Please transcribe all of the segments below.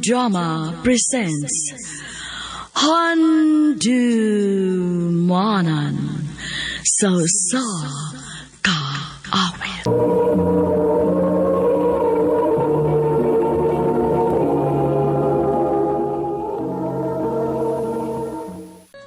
Drama presents Handumanan sa Usa Ka Awit.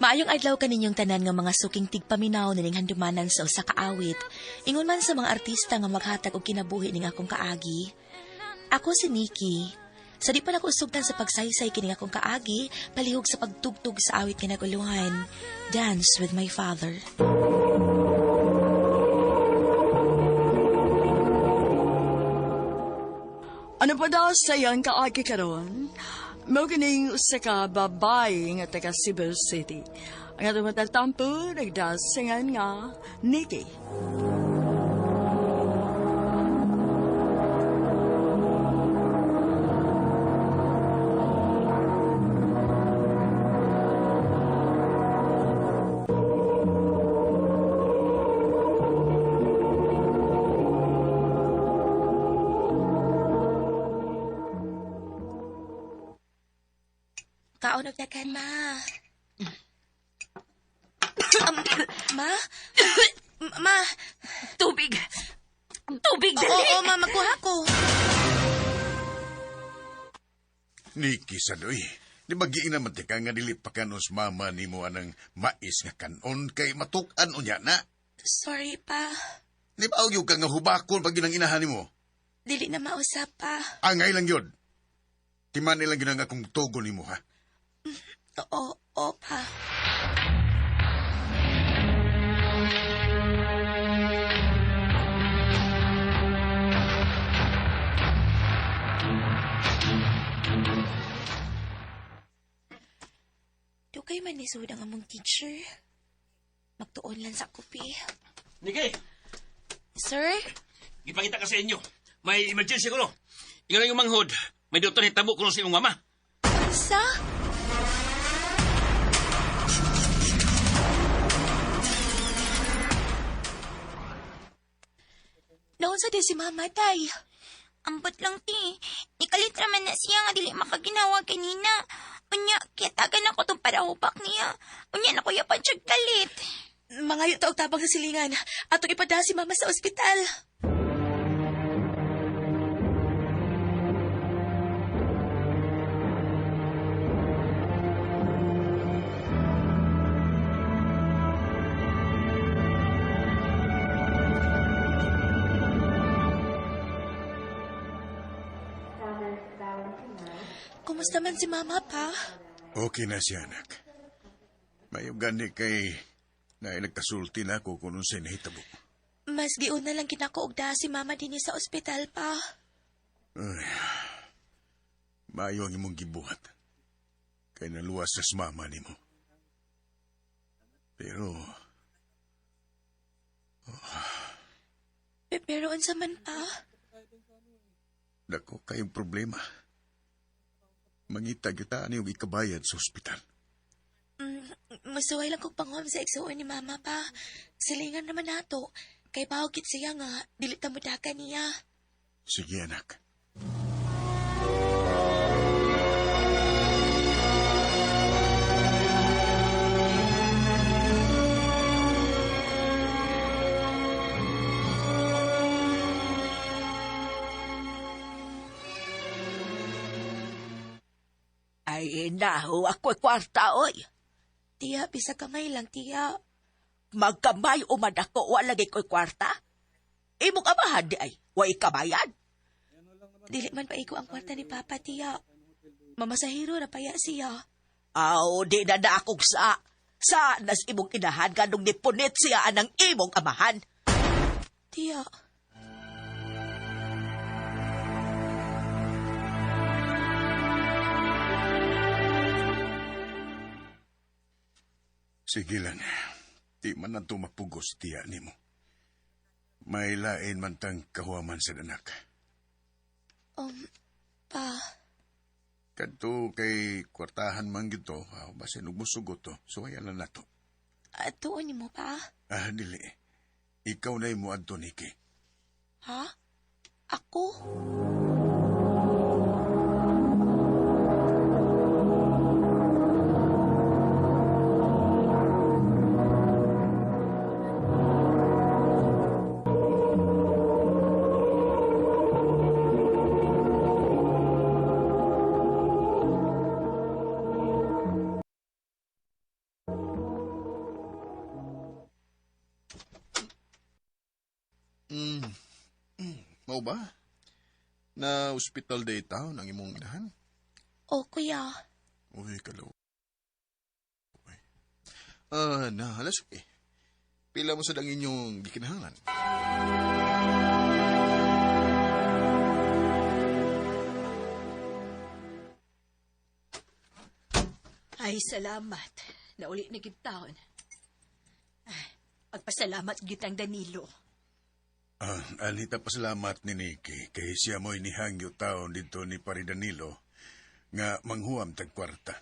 Maayong adlaw kaninyong tanan nga mga suking tigpaminaw nining handumanan sa usa ka awit. Ingon man sa mga artista nga maghatag og kinabuhi ning akong kaagi. Ako si Nikki. Sa di pa nako sugdan sa pagsaysay kining akong kaagi, palihog sa pagtugtog sa awit nga naguluhan, Dance with My Father. Ano pa daw sa iyang kaagi karon? Mao kining usa ka babae nga taga Cebu City. Ang atong matatampo nagdasingan nga Nikki. Kaon og daghan, ma. Ma? Ma? Tubig! Tubig, dali! Oo, ma, magkuha ko. Niki sadoy, di ba giin naman ti ka nga dili pa kanos mama nimo anang mais nga kanon kay matuk-an unya na. Sorry pa. Di ba og ka nga hubakon pag ginang inahan nimo? Dili na mausap pa. Angay lang yun. Timan nilang ginang akong togo nimo ha. Oo, oo pa. Dugay man ni ang among teacher. Magtuon lang sa kopi. Niki, Sir? gipakita ka sa inyo. May emergency ko no. Ingon yung manghod. May doktor hitabo ko sa imong mama. Sa? Naunsa di si Mama, Tay? Ambot lang ti. Nikalit raman na siya nga dili makaginawa kanina. Unya, kiyatagan ako tong parahubak niya. Unya na kuya pa siya kalit. Mangayo ta og tabang sa silingan. Atong ipadala si Mama sa ospital. Kumusta man si Mama pa? Okay na siya, anak. Mayo gani kay na nagkasulti na ako kung unsay nahitabo. Mas giuna lang kinako og daa si Mama dinhi sa ospital pa. Ay, maayo ang imong gibuhat. Kay naluwas sa mama nimo. Pero Pero unsa man pa? Dako kayong problema. Mangita gyud ni og ikabayad sa ospital. Masuway lang kog panghom sa igsuon ni Mama pa. Silingan naman nato. Kay bawgit siya nga, dili ta mudaka niya. Sige, anak. Ay, naho, ako'y kwarta, oy. Tiya, bisa kamay lang, tiya. Magkamay o man ako, wala lagi ko'y kwarta. Imong amahan di ay, way kamayan. Dili man paigo ang kwarta ni Papa, tiya. Mamasahiro na paya siya. Aw, di na na akong sa. Sa nas imong inahan ganong nipunit siya anang imong amahan. Tiya. Sige lang. Di man na mapugos tiya nimo. May lain man tang kahuaman sa anak. Pa, Kadto kay kwartahan man gito, basin ug musugot to. So ayan na nato. Atuon nimo pa? Ah, dili. Ikaw na mo adto, Niki. Ha? Ako? Mao ba? Na hospital day town ang imong inahan? O, kuya. Uy, kalo. Na, halas eh. Pila mo sad ang inyong gikinahanglan? Ay, salamat. Nauli na gid taon. Ay, pagpasalamat gid ang Danilo. Anita, pasalamat ni Nikki kay siya mo'y nihangyo taon dito ni Pari Danilo nga manghuam tag kwarta.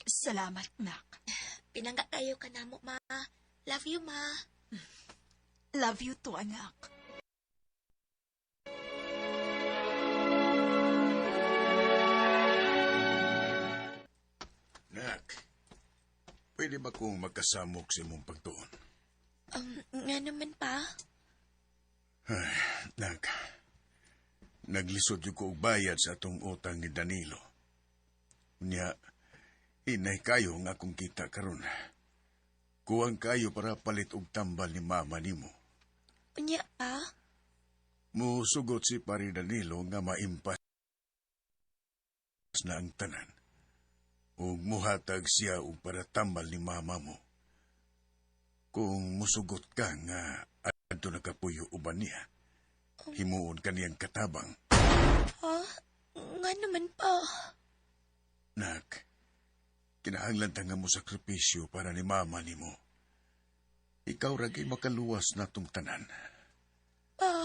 Salamat, nak. Pinangga kayo ka namo, ma. Love you, ma. Love you too, anak. Nak, pwede ba kong magkasamok sa imong pagtuon? Nga naman pa. Ay, nak, naglisod yung ko og bayad sa atong utang ni Danilo. Unya, inay kayo nga akong kita karon. Kuwang kayo para palit og tambal ni mama nimo. Unya pa. Musugot si Pari Danilo nga maimpas na ang tanan. Ug muhatag siya og para tambal ni mama mo. Kung musugot ka nga adto nakapuyo uban niya, himuon ka niyang katabang. Ha? Nga naman pa. Nak, kinahanglan ta nga mo sakripisyo para ni mama nimo. Ikaw ra kay makaluwas natong tanan. Pa.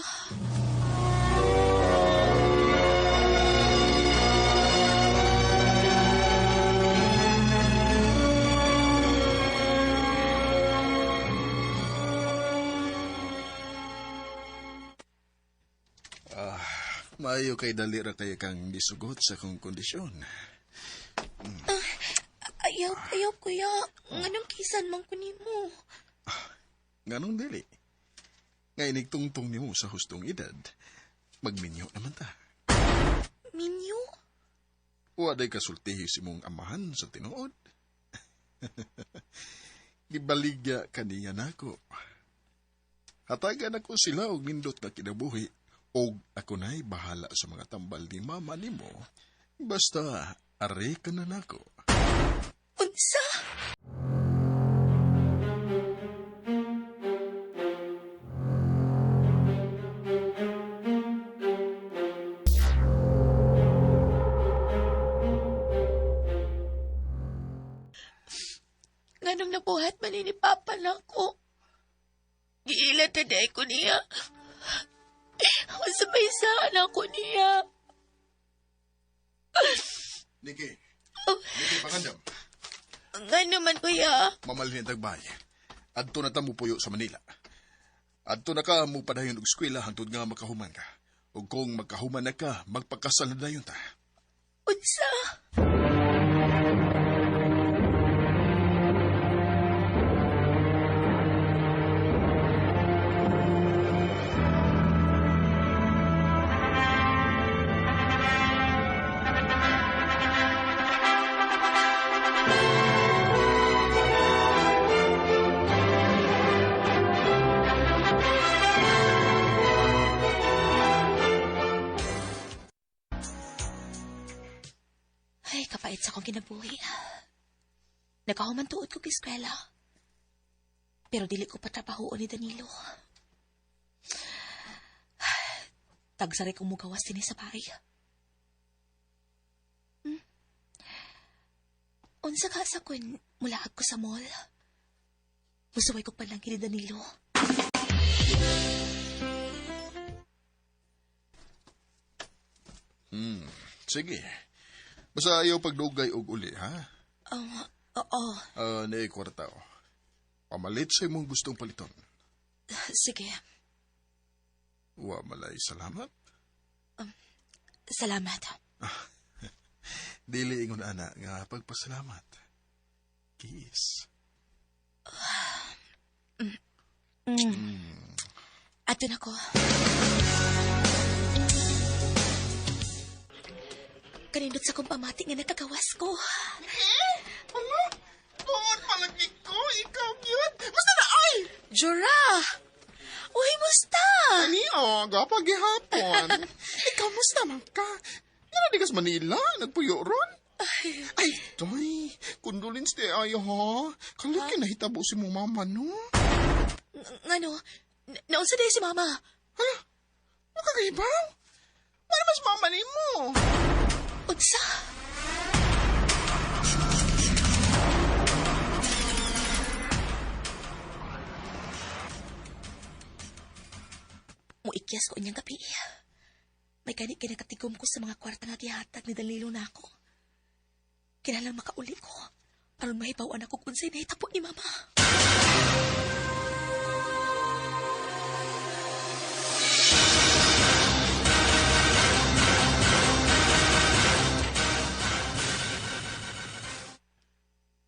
Maayo kay dali ra kay kang gisugot sa akong kondisyon. Ayaw, ayaw, kuya. Nganong kisan man ko nimo? Nganong dili? Nga inigtungtong nimo sa hustong edad, magminyo naman ta. Minyo? Wa day kasultihi si mong amahan sa tinuod. Gibaligya kaniya nako. Hatagan ako sila og nindot na kinabuhi og ako na'y bahala sa mga tambal ni mama nimo. Basta are ka na nako. Unsa? Nganong nabuhat man ni Papa nako? Giila taday ko niya. Masabay sa anak ko niya. Niki, Niki pangandam. Nga naman, kuya. Mamalhin tagbay. Adto na ta mo puyo sa Manila. Adto na ka mo padayon og eskwela hangtod nga makahuman ka. Ug kung magkahuman na ka, magpakasal na dayon ta. Unsa? Ay, kapait sa akong kinabuhi. Nakahuman tuod ko eskwela. Pero dili ko patrabahoon ni Danilo. Tagsari kong mugawas din sa bahay. Unsa ka sa kun mulaag ko sa mall? Musuway ko pa lang ni Danilo. Sige. Basta ayaw pagdugay og uli, ha? Oo. Naay kwarta, oh. Pamalit sa imong gustong paliton. Sige. Wa malay salamat. Salamat. Dili ingon ana nga pagpasalamat. Kiss. Ato na ko. Kanindot sa kong pamati nga nakagawas ko. Ano? Tuon palagi ko, ikaw yun. Basta na ay! Jura! Uy, musta? Ani, oh, gwapa gihapon. Ikaw, musta man ka? Nga di kas Manila, nagpuyo ron. Ay, toy, kondolins di ay, ha? Kalaki nahitabo si mong mama, no? Ngano? Naunsa day si mama? Hala, makakaibaw? Wala mas mama ni mo. Unsa? Muikyas ko inyang gabi. May gani kinakatigom ko sa mga kwarta nga gihatag ni Danilo na ako. Kinahanglan makauli ko. Aron mahibaw-an ako kung unsay nahitabo ni Mama.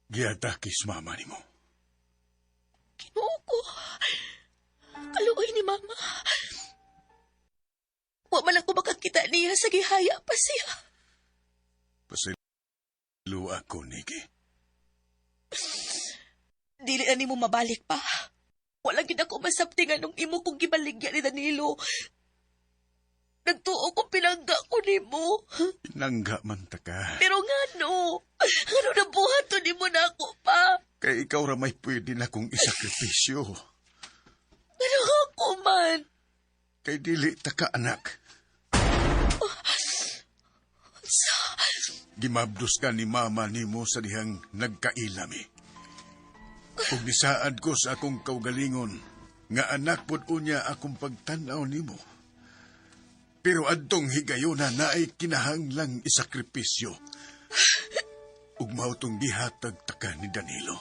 Giatakis mama nimo. Ginoo ko. Kaluoy ni Mama. Wa man ako makakita niya sa gihaya pa siya. Pasaylo ako, Nikki. Dili na nimo mabalik pa. Wala gid ako masabti nga nung imo kong gibaligya ni Danilo. Nagtuo ko pinangga ko nimo. Nangga man ta ka. Pero ngano? Ngano nabuhat to nimo na ako pa? Kay ikaw ra may pwede na kong isakripisyo. Ngano ako man? Kay dili ta ka, anak. Gimabdos ka ni mama nimo sa dihang nagkailami. Ug nisaad ko sa akong kaugalingon nga anak pud unya akong pagtan-aw nimo. Pero adtong higayona naay kinahanglang isakripisyo. Ug mao tong gihatag taka ni Danilo.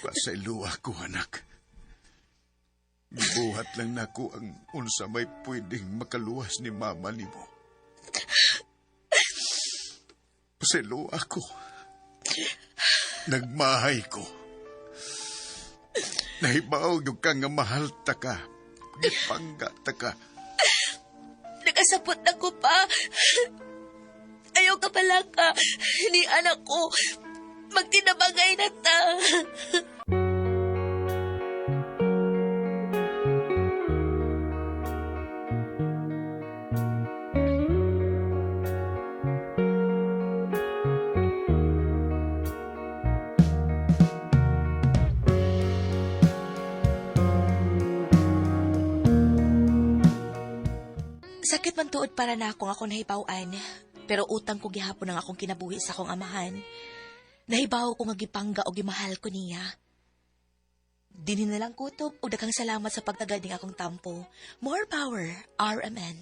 Pasaylo ako, anak. Gibuhat lang nako ang unsa may pwedeng makaluwas ni mama nimo. Pasaylo ako. Nagmahay ko. Nahibaw yung ka nga mahal ta ka. Gipangga ta ka. Nakasapot na ko pa. Ayaw ka pala ka. Ni anak ko. Magtinabangay na ta. Sakit man tuod para na akong ako nahibaw-an. Pero utang ko gihapon ang akong kinabuhi sa akong amahan. Nahibaw ko nga gipangga o gimahal ko niya. Dinhi na lang kutob o daghang salamat sa pagtagad ning akong tampo. More power, RMN.